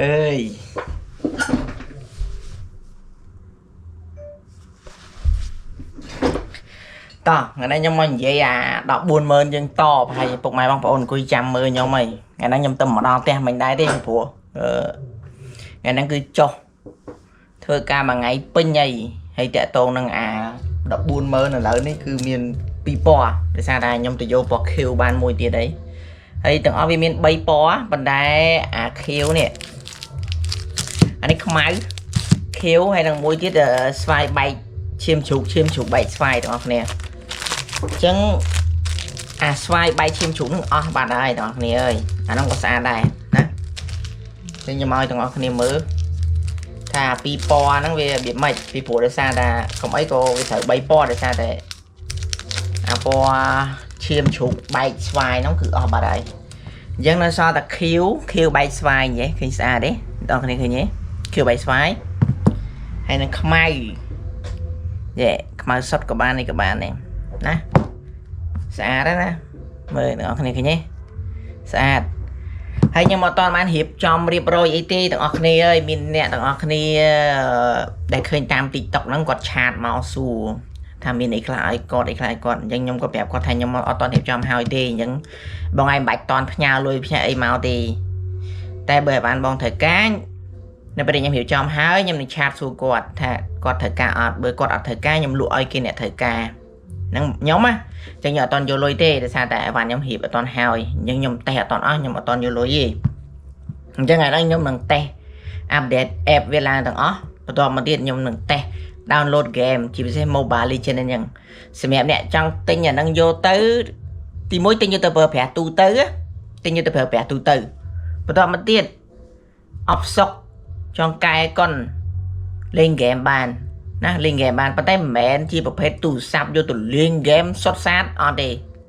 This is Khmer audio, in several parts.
អើយតោះថ្ងៃនេះខ្ញុំមកនិយាយអា140,000យើងតប្រហែលពុកម៉ែបងប្អូនអង្គុយចាំមើលខ្ញុំហីថ្ងៃហ្នឹងខ្ញុំទៅមកដល់ផ្ទះមិញដែរទេព្រោះអឺថ្ងៃហ្នឹងគឺចុះធ្វើការមួយថ្ងៃពេញហីហើយតាក់តងនឹងអា140,000ឥឡូវនេះគឺមាន2ពណ៌ដោយសារតែខ្ញុំទៅយកពណ៌ខៀវបានមួយទៀតអីហើយទាំងអស់វាមាន3ពណ៌ប៉ុន្តែអាខៀវនេះអានេះខ្មៅខៀវហើយនឹងមួយទៀតស្វាយបែកឈាមជ្រូកឈាមជ្រូកបែកស្វាយទាំងអស់គ្នាអញ្ចឹងអាស្វាយបែកឈាមជ្រូកនឹងអស់បាត់ហើយទាំងអស់គ្នាអើយអានោះក៏ស្អាតដែរណាអញ្ចឹងខ្ញុំឲ្យទាំងអស់គ្នាមើលថាពីរពណ៌ហ្នឹងវារបៀបម៉េចពីព្រោះដោយសារតែកុំអីក៏វាត្រូវ3ពណ៌ដោយសារតែអាពណ៌ឈាមជ្រូកបែកស្វាយហ្នឹងគឺអស់បាត់ហើយអញ្ចឹងនៅសល់តែខៀវខៀវបែកស្វាយហ៎ឃើញស្អាតទេបងប្អូនគ្នាឃើញទេខៀវបែកស្វាយហើយនឹងខ្មៅយេខ្មៅសុតក៏បាននេះក៏បានដែរណាស្អាតណាមើលអ្នកនរគ្នាឃើញទេស្អាតហើយខ្ញុំអត់តបានរៀបចំរៀបរយអីទេទាំងអស់គ្នាអើយមានអ្នកទាំងអស់គ្នាដែលឃើញតាម TikTok ហ្នឹងគាត់ chat មកសួរថាមានអីខ្លះឲ្យគាត់អីខ្លះឲ្យគាត់អញ្ចឹងខ្ញុំក៏ប្រាប់គាត់ថាខ្ញុំអត់តរៀបចំហើយទេអញ្ចឹងបងឯងមិនបាច់តន់ផ្ញើលុយផ្ញើអីមកទេតែបើឲ្យបានបងត្រូវការនៅពេលខ្ញុំរៀបចំហើយខ្ញុំនឹង chat សួរគាត់ថាគាត់ត្រូវការអត់បើគាត់អត់ត្រូវការខ្ញុំលក់ឲ្យគេអ្នកត្រូវការហ្នឹងខ្ញុំណាចឹងខ្ញុំអត់តន់យកលុយទេដោយសារតែអីវ៉ាន់ខ្ញុំរៀបអត់តន់ហើយអញ្ចឹងខ្ញុំតេស្តអត់តន់អស់ខ្ញុំអត់តន់យកលុយទេអញ្ចឹងឥឡូវខ្ញុំនឹង test update app វាឡើងទាំងអស់បន្ទាប់មកទៀតខ្ញុំនឹង test download game ជាពិសេស Mobile Legends ហ្នឹងសម្រាប់អ្នកចង់ទិញអាហ្នឹងយកទៅទីមួយទិញយកទៅប្រើប្រាស់ទូទៅទិញយកទៅប្រើប្រាស់ទូទៅបន្ទាប់មកទៀតអបសុកចង់កែកុនលេងហ្គេមបានណាលេងហ្គេមបានប៉ុន្តែមិនមែនជាប្រភេទទូរស័ព្ទយកទៅលេងហ្គេមសុតសាតអត់ទេ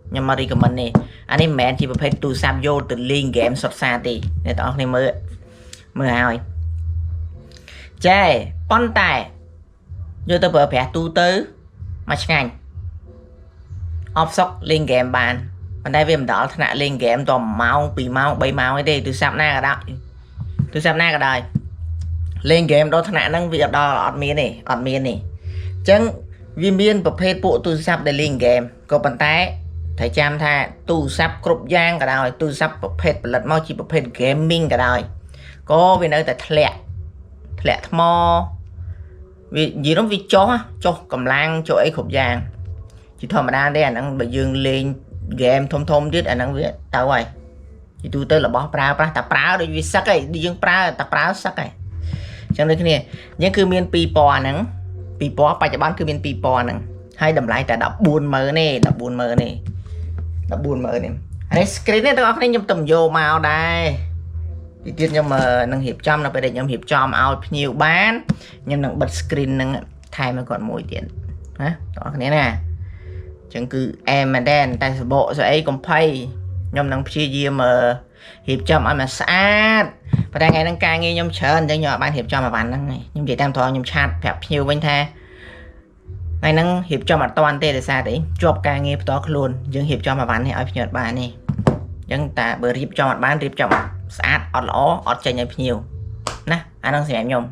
ខ្ញុំមក recommend នេះអានេះមិនមែនជាប្រភេទទូរស័ព្ទយកទៅលេងហ្គេមសុតសាតទេអ្នកទាំងអស់គ្នាមើលមើលហើយចែប៉ុន្តែយកទៅប្រើប្រាស់ទូទៅមកឆ្ងាញ់អបសុកលេងហ្គេមបានប៉ុន្តែវាមិនដល់ថ្នាក់លេងហ្គេមត1ម៉ោង2ម៉ោង3ម៉ោងអីទេទូរស័ព្ទណាក៏ដោយទូរស័ព្ទណាក៏ដោយលេងហ្គេមដល់ថ្នាក់ហ្នឹងវាអត់ដល់អត់មានទេអត់មានទេអញ្ចឹងវាមានប្រភេទពួកទូរស័ព្ទដែលលេងហ្គេមក៏ប៉ុន្តែត្រូវចាំថាទូរស័ព្ទគ្រប់យ៉ាងក៏ដោយទូរស័ព្ទប្រភេទផលិតមកជាប្រភេទ gaming ក៏ដោយក៏វានៅតែធ្លាក់ធ្លាក់ថ្មវានិយាយនោះវាចុះចុះកម្លាំងចុះអីគ្រប់យ៉ាងជាធម្មតាទេអាហ្នឹងបើយើងលេងហ្គេមធំធំទៀតអាហ្នឹងវាទៅហើយជាទូទៅរបស់ប្រើប្រាស់តែប្រើដូចវាសឹកហើយយើងប្រើតែប្រើសឹកហើយអញ្ចឹងដូចគ្នាអញ្ចឹងគឺមាន2ពណ៌ហ្នឹង2ពណ៌បច្ចុប្បន្នគឺមាន2ពណ៌ហ្នឹងហើយតម្លៃតែ140,000ទេ140,000ទេ140,000ទេហើយ screen នេះទាំងអស់គ្នាខ្ញុំទៅយកមកដែរទីទៀតខ្ញុំនឹងរៀបចំនៅពេលដែលខ្ញុំរៀបចំឲ្យភ្ញៀវបានខ្ញុំនឹងបិទ screen នឹងថែមឲ្យគាត់មួយទៀតណាទាំងអស់គ្នាណាអញ្ចឹងគឺអែមមែនតើតែសបកស្អីកំភៃខ្ញុំនឹងព្យាយាមរៀបចំឲ្យมันស្អាតប៉ុន្តែថ្ងៃហ្នឹងការងារខ្ញុំច្រើនអញ្ចឹងខ្ញុំអត់បានរៀបចំអីវ៉ាន់ហ្នឹងខ្ញុំនិយាយតាមត្រង់ខ្ញុំ chat ប្រាប់ភ្ញៀវវិញថាថ្ងៃហ្នឹងរៀបចំអត់តាន់ទេដោយសារតែជាប់ការងារផ្ទាល់ខ្លួនយើងរៀបចំអីវ៉ាន់នេះឲ្យភ្ញៀវអត់បានទេអញ្ចឹងតែបើរៀបចំអត់បានរៀបចំស្អាតអត់ល្អអត់ចេញឲ្យភ្ញៀវណាអាហ្នឹងសម្រាប់ខ្ញុំ